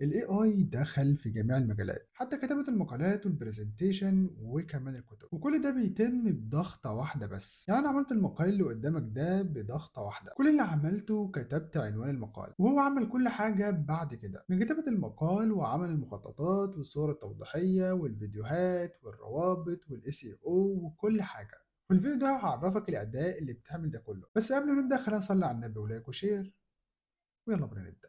ال AI دخل في جميع المجالات، حتى كتابة المقالات وال presentation وكمان الكتب، وكل ده بيتم بضغطة واحدة بس. يعني أنا عملت المقال اللي قدامك ده بضغطة واحدة، كل اللي عملته كتبت عنوان المقال وهو عمل كل حاجة بعد كده، من كتابة المقال وعمل المخططات والصور التوضيحية والفيديوهات والروابط وال SEO وكل حاجة. في الفيديو ده هعرفك الأداة اللي بتعمل ده كله، بس قبل ما نبدأ خلينا نصلي على النبي و like و share، ويلا بينا نبدأ.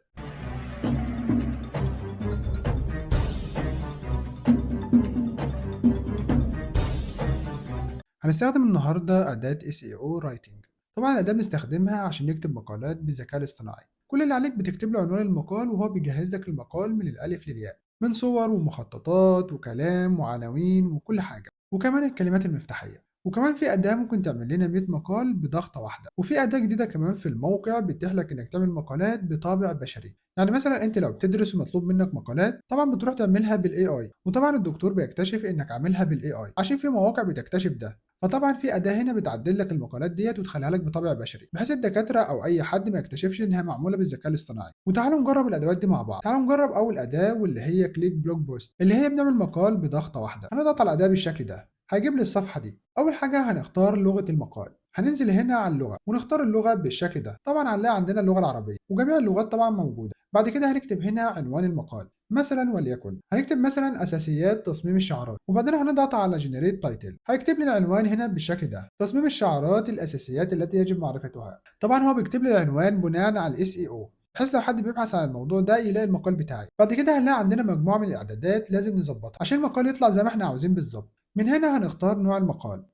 هنستخدم النهارده أداة SEO Writing. طبعا الأداة بنستخدمها عشان نكتب مقالات بالذكاء الاصطناعي. كل اللي عليك بتكتب له عنوان المقال وهو بيجهز لك المقال من الألف للياء، من صور ومخططات وكلام وعناوين وكل حاجة، وكمان الكلمات المفتاحية. وكمان في أداة ممكن تعمل لنا 100 مقال بضغطة واحدة، وفي أداة جديدة كمان في الموقع بتتيح لك إنك تعمل مقالات بطابع بشري. يعني مثلا أنت لو بتدرس ومطلوب منك مقالات، طبعا بتروح تعملها بال AI، وطبعا الدكتور بيكتشف إنك عاملها بال AI عشان في مواقع بتكتشف ده. فطبعا في أداة هنا بتعدل لك المقالات ديت وتخليها لك بطابع بشري، بحيث الدكاترة أو أي حد ما يكتشفش إنها معمولة بالذكاء الاصطناعي. وتعالوا نجرب الأدوات دي مع بعض. تعالوا نجرب أول أداة واللي هي click blog post، اللي هي بنعمل مقال بضغطة واحدة. هنضغط على الأداة بالشكل ده، هيجيب لي الصفحة دي. أول حاجة هنختار لغة المقال، هننزل هنا على اللغة ونختار اللغة بالشكل ده. طبعا هنلاقي عندنا اللغة العربية وجميع اللغات طبعا موجودة. بعد كده هنكتب هنا عنوان المقال، مثلا وليكن هنكتب مثلا أساسيات تصميم الشعارات، وبعدين هنضغط على generate title. هيكتب لي العنوان هنا بالشكل ده، تصميم الشعارات الأساسيات التي يجب معرفتها. طبعا هو بيكتب لي العنوان بناء على ال SEO، بحيث لو حد بيبحث عن الموضوع ده يلاقي المقال بتاعي. بعد كده هنلاقي عندنا مجموعة من الإعدادات لازم نظبطها عشان المقال يطلع زي ما احنا عاوزين بالظبط. من هنا هنختار نوع المقال،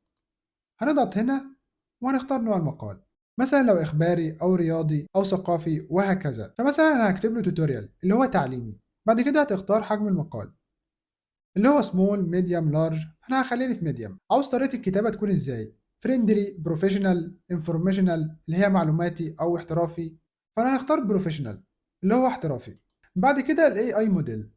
هنضغط هنا وهنختار نوع المقال، مثلا لو إخباري أو رياضي أو ثقافي وهكذا. فمثلا أنا هكتب له tutorial اللي هو تعليمي. بعد كده هتختار حجم المقال اللي هو small، medium، large، أنا هخليني في medium. عاوز طريقة الكتابة تكون إزاي؟ friendly، professional، informational اللي هي معلوماتي أو احترافي، فأنا هنختار professional اللي هو احترافي. بعد كده ال AI model،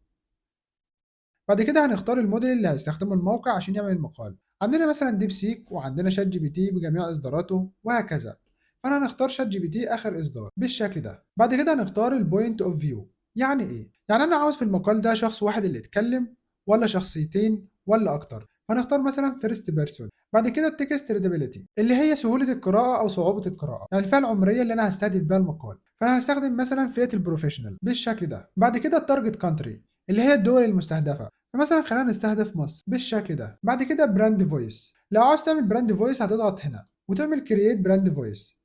بعد كده هنختار الموديل اللي هيستخدمه الموقع عشان يعمل المقال. عندنا مثلا DeepSeek وعندنا ChatGPT بجميع اصداراته وهكذا، فانا هنختار ChatGPT اخر اصدار بالشكل ده. بعد كده هنختار ال point of view. يعني ايه؟ يعني انا عاوز في المقال ده شخص واحد اللي يتكلم ولا شخصيتين ولا اكتر، فنختار مثلا first person. بعد كده ال text readability اللي هي سهولة القراءة او صعوبة القراءة، يعني الفئة العمرية اللي انا هستهدف بيها المقال، فانا هستخدم مثلا فئة ال professional بالشكل ده. بعد كده ال target country اللي هي الدول المستهدفة، فمثلا خلينا نستهدف مصر بالشكل ده. بعد كده brand voice، لو عاوز تعمل brand voice هتضغط هنا وتعمل create brand voice،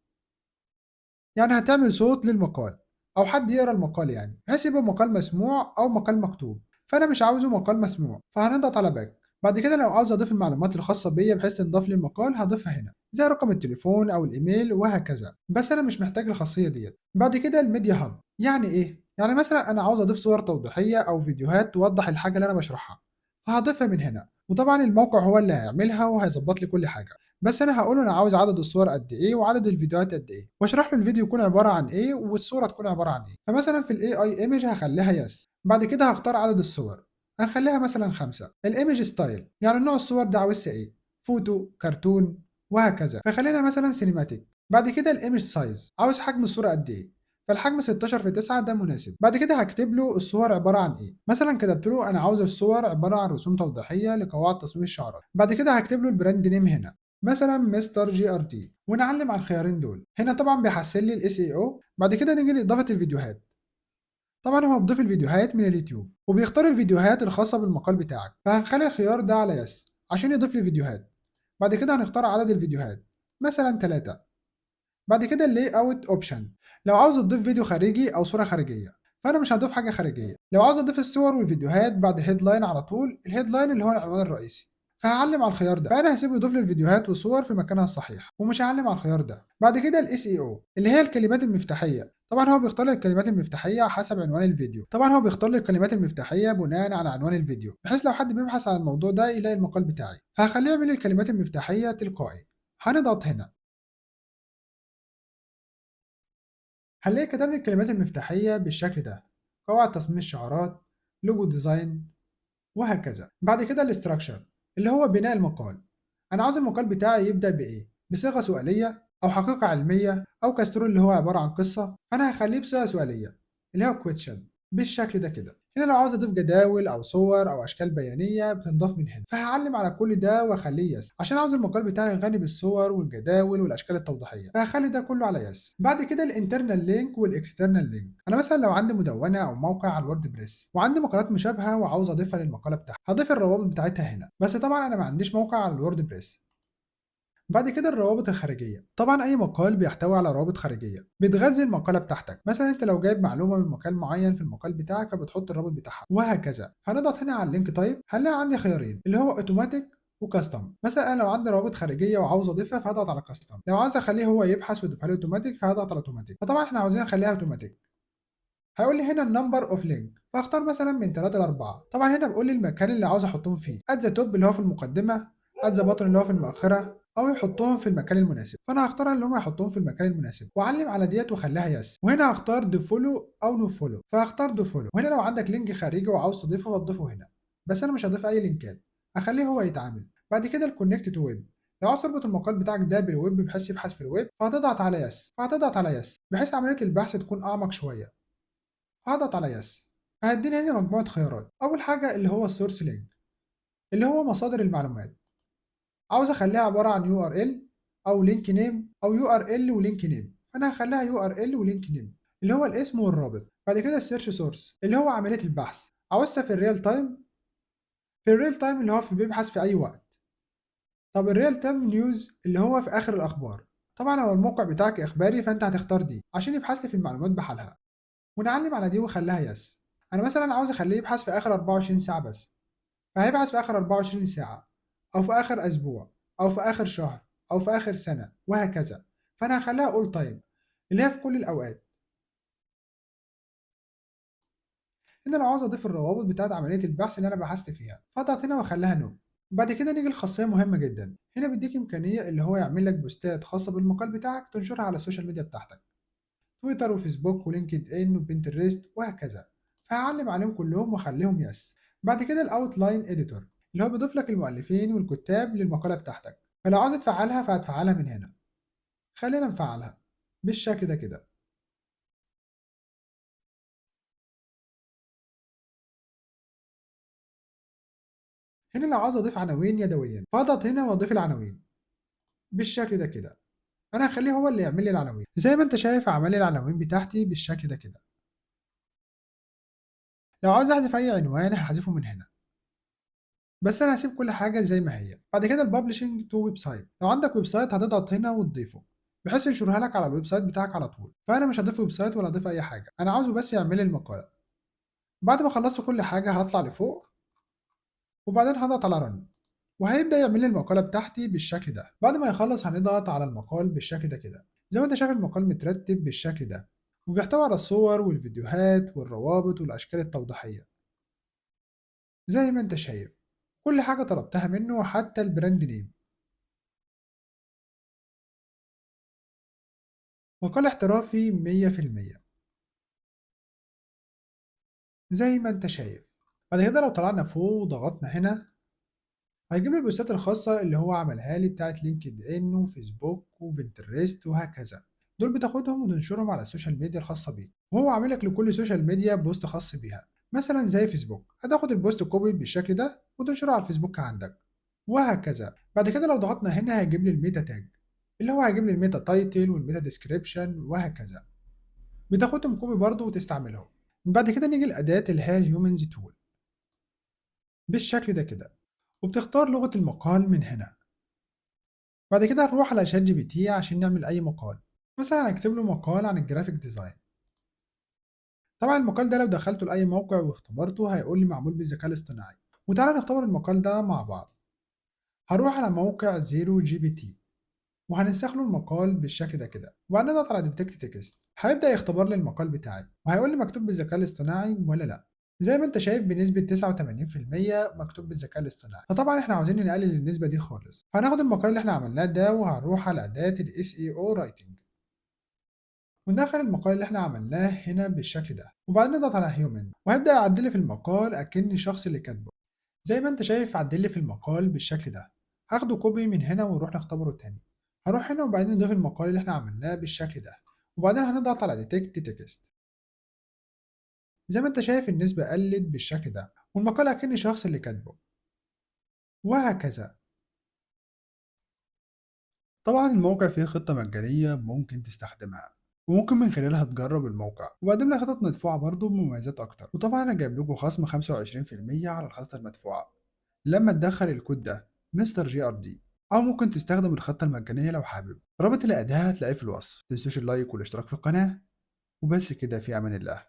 يعني هتعمل صوت للمقال او حد يقرا المقال، يعني بحيث يبقى مقال مسموع او مقال مكتوب. فانا مش عاوزه مقال مسموع، فهنضغط على back. بعد كده لو عاوز اضيف المعلومات الخاصة بيا بحيث تنضاف للمقال هضيفها هنا، زي رقم التليفون او الايميل وهكذا، بس انا مش محتاج الخاصية ديت. بعد كده ال media hub، يعني ايه؟ يعني مثلا انا عاوز اضيف صور توضيحيه او فيديوهات توضح الحاجة اللي انا بشرحها، فهضيفها من هنا. وطبعا الموقع هو اللي هيعملها وهيظبط لي كل حاجة، بس انا هقول انا عاوز عدد الصور قد ايه وعدد الفيديوهات قد ايه، واشرح له الفيديو يكون عبارة عن ايه والصورة تكون عبارة عن ايه. فمثلا في ال AI image هخليها yes. بعد كده هختار عدد الصور، هنخليها مثلا 5. ال image style يعني نوع الصور ده عاوزها ايه، فوتو، كرتون وهكذا، فخلينا مثلا cinematic. بعد كده ال image size عاوز حجم الصورة قد ايه، فالحجم 16 في 9 ده مناسب. بعد كده هكتب له الصور عبارة عن ايه، مثلا كتبت له انا عاوز الصور عبارة عن رسوم توضيحيه لقواعد تصميم الشعارات. بعد كده هكتب له ال brand name هنا مثلا مستر GRT، ونعلم على الخيارين دول. هنا طبعا بيحسن لي ال SEO. بعد كده نيجي لاضافة الفيديوهات، طبعا هو بيضيف الفيديوهات من اليوتيوب وبيختار الفيديوهات الخاصة بالمقال بتاعك، فهنخلي الخيار ده على yes عشان يضيف لي فيديوهات. بعد كده هنختار عدد الفيديوهات مثلا 3. بعد كده ال layout option، لو عاوز تضيف فيديو خارجي او صوره خارجية، فانا مش هضيف حاجة خارجية. لو عاوز اضيف الصور والفيديوهات بعد ال headline على طول، ال headline اللي هو العنوان الرئيسي، فهعلم على الخيار ده، فانا هسيبه يضيف لي الفيديوهات والصور في مكانها الصحيح ومش هعلم على الخيار ده. بعد كده ال SEO اللي هي الكلمات المفتاحيه، طبعا هو بيختار لي الكلمات المفتاحيه حسب عنوان الفيديو. طبعا هو بيختار لي الكلمات المفتاحيه بناء على عنوان الفيديو، بحيث لو حد بيبحث عن الموضوع ده يلاقي المقال بتاعي، فهخليه يعمل لي الكلمات المفتاحيه تلقائي. هنضغط هنا هنلاقي كتب لي الكلمات المفتاحيه بالشكل ده، قواعد تصميم الشعارات، logo design وهكذا. بعد كده ال structure اللي هو بناء المقال، انا عاوز المقال بتاعي يبدا بايه، بصيغة سؤاليه او حقيقة علمية او ك story اللي هو عبارة عن قصة، فانا هخليه بصيغة سؤاليه اللي هو question بالشكل ده كده. هنا لو عاوز اضيف جداول او صور او اشكال بيانيه بتنضاف من هنا، فهعلم على كل ده واخليه yes عشان عاوز المقال بتاعي غني بالصور والجداول والاشكال التوضيحيه، فهخلي ده كله على yes. بعد كده ال internal link وال external link. انا مثلا لو عندي مدونة او موقع على ال WordPress وعندي مقالات مشابهة وعاوز اضيفها للمقاله بتاعتي، هضيف الروابط بتاعتها هنا، بس طبعا انا ما عنديش موقع على ال WordPress. بعد كده الروابط الخارجية. طبعا اي مقال بيحتوي على روابط خارجية بتغذي المقالة بتاعتك. مثلا انت لو جايب معلومة من مكان معين في المقال بتاعك فبتحط الرابط بتاعها وهكذا. فهنضغط هنا على ال link type، هنلاقي عندي خيارين اللي هو automatic و custom. مثلا انا لو عندي روابط خارجية وعاوز اضيفها فهضغط على custom، لو عاوز اخليه هو يبحث ويضيفها لي اوتوماتيك فهضغط على اوتوماتيك. فطبعا احنا عاوزين نخليها اوتوماتيك. هيقول لي هنا ال number of link، فاختار مثلا من 3 ل 4. طبعا هنا بيقول لي المكان اللي عاوز احطهم فيه، at the top اللي هو في المقدمة، at the bottom اللي هو في المؤخرة، او يحطهم في المكان المناسب. فانا هختار اللي هم يحطهم في المكان المناسب واعلم على ديت واخليها yes. وهنا هختار do follow او no follow، فهختار do follow. وهنا لو عندك link خارجي وعاوز تضيفه فتضيفه هنا، بس انا مش هضيف اي لينكات، اخليه هو يتعامل. بعد كده ال connect to web، لو عاوز تربط المقال بتاعك ده بالويب بحيث يبحث في الويب فهتضغط على yes، فهتضغط على yes بحيث عملية البحث تكون اعمق شوية. هضغط على yes، فهديني هنا مجموعة خيارات. اول حاجة اللي هو ال source link اللي هو مصادر المعلومات، عاوز اخليها عبارة عن URL او link name او URL و link name، فانا هخليها URL و link name اللي هو الاسم والرابط. بعد كده ال search source اللي هو عملية البحث، عاوزها في ال real time، في ال real time اللي هو في بيبحث في اي وقت. طب ال real time news اللي هو في اخر الاخبار. طبعا لو الموقع بتاعك اخباري فانت هتختار دي عشان يبحث لي في المعلومات بحالها، ونعلم على دي وخليها yes. انا مثلا عاوز اخليه يبحث في اخر 24 ساعة بس، فهيبحث في اخر 24 ساعة او في اخر اسبوع او في اخر شهر او في اخر سنة وهكذا. فانا هخليها all time اللي هي في كل الاوقات. هنا لو عاوز اضيف الروابط بتاعت عملية البحث اللي انا بحثت فيها فاضغط هنا واخليها no. بعد كده نيجي لخاصيه مهمة جدا، هنا بيديك امكانية اللي هو يعمل لك بوستات خاصة بالمقال بتاعك تنشرها على ال social media بتاعتك، تويتر وفيسبوك و LinkedIn و Pinterest وهكذا. فهعلم عليهم كلهم واخليهم yes. بعد كده ال outline editor اللي هو بيضيف لك المؤلفين والكتاب للمقاله بتاعتك، فلو عاوز تفعلها فهتفعلها من هنا. خلينا نفعلها بالشكل ده كده. هنا لو عاوز اضيف عناوين يدويا فاضغط هنا واضيف العناوين بالشكل ده كده. انا هخليه هو اللي يعمل لي العناوين. زي ما انت شايف عمل لي العناوين بتاعتي بالشكل ده كده. لو عاوز احذف اي عنوان هحذفه من هنا، بس انا هسيب كل حاجة زي ما هي. بعد كده ال publishing to website، لو عندك website هتضغط هنا وتضيفه بحيث ينشرها لك على ال website بتاعك على طول. فانا مش هضيف website ولا هضيف اي حاجة، انا عاوزه بس يعمل لي المقالة. بعد ما خلصت كل حاجة هطلع لفوق وبعدين هضغط على run وهيبدا يعمل لي المقالة بتاعتي بالشكل ده. بعد ما يخلص هنضغط على المقال بالشكل ده كده. زي ما انت شايف المقال مترتب بالشكل ده وبيحتوي على الصور والفيديوهات والروابط والاشكال التوضيحيه. زي ما انت شايف كل حاجة طلبتها منه حتى ال brand name. مقال احترافي 100% زي ما انت شايف. بعد كده لو طلعنا فوق وضغطنا هنا هيجيب لي البوستات الخاصة اللي هو عملها لي بتاعت LinkedIn وفيسبوك و Pinterest وهكذا. دول بتاخدهم وتنشرهم على ال social media الخاصة بيك، وهو عامل لك لكل social media post خاص بيها. مثلا زي فيسبوك هتاخد ال post copy بالشكل ده وتنشره على الفيسبوك عندك وهكذا. بعد كده لو ضغطنا هنا هيجيب لي ال meta tag اللي هو هيجيب لي ال meta title وال meta description وهكذا. بتاخدهم copy برضو وتستعملهم. بعد كده نيجي لأداة اللي هي ال humanize tool بالشكل ده كده، وبتختار لغة المقال من هنا. بعد كده هنروح على ChatGPT عشان نعمل أي مقال. مثلا هنكتب له مقال عن ال graphic design. طبعا المقال ده لو دخلته لأي موقع واختبرته هيقول لي معمول بالذكاء الاصطناعي. وتعالى نختبر المقال ده مع بعض. هروح على موقع ZeroGPT وهننسخ له المقال بالشكل ده كده، وبعدين نضغط على detect text. هيبدأ يختبر لي المقال بتاعي وهيقول لي مكتوب بالذكاء الاصطناعي ولا لا. زي ما انت شايف بنسبة 89% مكتوب بالذكاء الاصطناعي. فطبعا احنا عاوزين نقلل النسبة دي خالص، فهناخد المقال اللي احنا عملناه ده وهنروح على أداة ال SEO Writing وندخل المقال اللي احنا عملناه هنا بالشكل ده، وبعدين نضغط على human وهيبدأ يعدل لي في المقال أكن الشخص اللي كاتبه. زي ما انت شايف عدل لي في المقال بالشكل ده. هاخده copy من هنا ونروح نختبره تاني. هروح هنا وبعدين نضيف المقال اللي احنا عملناه بالشكل ده، وبعدين هنضغط على detect text. زي ما انت شايف النسبة قلت بالشكل ده، والمقال أكن شخص اللي كاتبه، وهكذا. طبعا الموقع فيه خطة مجانية ممكن تستخدمها، وممكن من خلالها تجرب الموقع، وبقدم لك خطط مدفوعة برضه بمميزات أكتر. وطبعا أنا جايب لكم خصم 25% على الخطط المدفوعة لما تدخل الكود ده مستر GRD، أو ممكن تستخدم الخطة المجانية لو حابب. رابط الأداة هتلاقيه في الوصف. متنسوش ال like والاشتراك في القناة، وبس كده، في أمان الله.